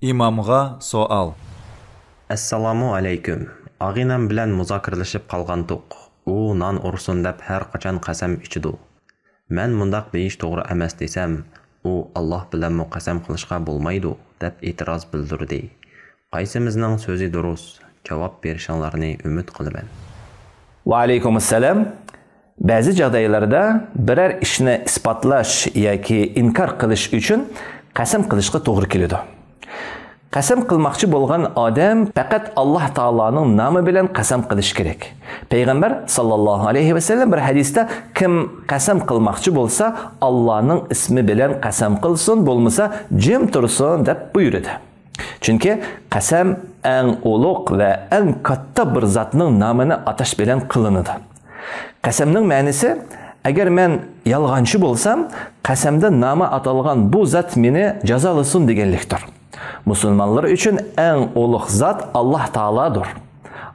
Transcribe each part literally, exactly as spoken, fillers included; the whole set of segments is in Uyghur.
ئىمامغا سوئال. ئەسسالامۇ ئەلەيكۇم. ئاغىنەم بىلەن مۇزاكىرىلىشىپ قالغانتۇق. ئۇ نان ئۇرسۇن دەپ ھەر قاچان قەسەم ئىچىدۇ. مەن مۇنداق دېيىش توغرا ئەمەس دېسەم، ئۇ ئاللاھ بىلەنمۇ قەسەم قىلىشقا بولمايدۇ دەپ ئېتىراز بىلدۈردى. قايسىمىزنىڭ سۆزى دۇرۇس؟ جاۋاب بېرىشىڭلارنى ئۈمىد قىلىمەن. ۋەئەلەيكۇمۇسسالام. بەزى جاغدايلاردا بىرەر ئىشنى ئىسپاتلاش ياكى ئىنكار قىلىش ئۈچۈن قەسەم قىلىشقا توغرا كېلىدۇ. قەسەم قىلماقچى بولغان ئادەم پەقەت ئاللاھ تائالانىڭ نامى بىلەن قەسەم قىلىشى كېرەك. پەيغەمبەر ساللاللاھۇ ئەلەيھى ۋەسەللەم بىر ھەدىستە، كىم قەسەم قىلماقچى بولسا، ئاللانىڭ ئىسمى بىلەن قەسەم قىلسۇن، بولمىسا جىم تۇرسۇن، دەپ بۇيرۇدى. چۈنكى قەسەم ئەڭ ئۇلۇغ ۋە ئەڭ كاتتا بىر زاتنىڭ نامىنى ئاتاش بىلەن قىلىنىدۇ. قەسەمنىڭ مەنىسى، ئەگەر مەن يالغانچى بولسام، قەسەمدە نامى ئاتالغان بۇ زات مېنى جازالىسۇن دېگەنلىكتۇر. مۇسۇلمانلار ئۈچۈن ئەڭ ئۇلۇغ زات ئاللاھ تائالادۇر.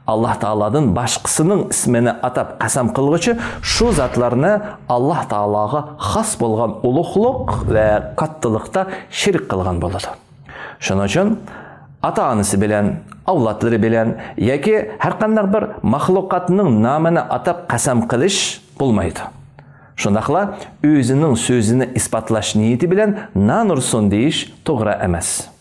ئاللاھ تائالادىن باشقىسىنىڭ ئىسمىنى ئاتاپ قەسەم قىلغۇچى شۇ زاتلارنى ئاللاھ تائالاغا خاس بولغان ئۇلۇغلۇق ۋە كاتتىلىقتا شېرىك قىلغان بولىدۇ. شۇنىڭ ئۈچۈن ئاتا-ئانىسى بىلەن، ئەۋلادلىرى بىلەن ياكى ھەرقانداق بىر مەخلۇقاتنىڭ نامىنى ئاتاپ قەسەم قىلىش بولمايدۇ. شۇنداقلا ئۆزىنىڭ سۆزىنى ئىسپاتلاش نىيىتى بىلەن نان ئۇرسۇن دېيىش توغرا ئەمەس.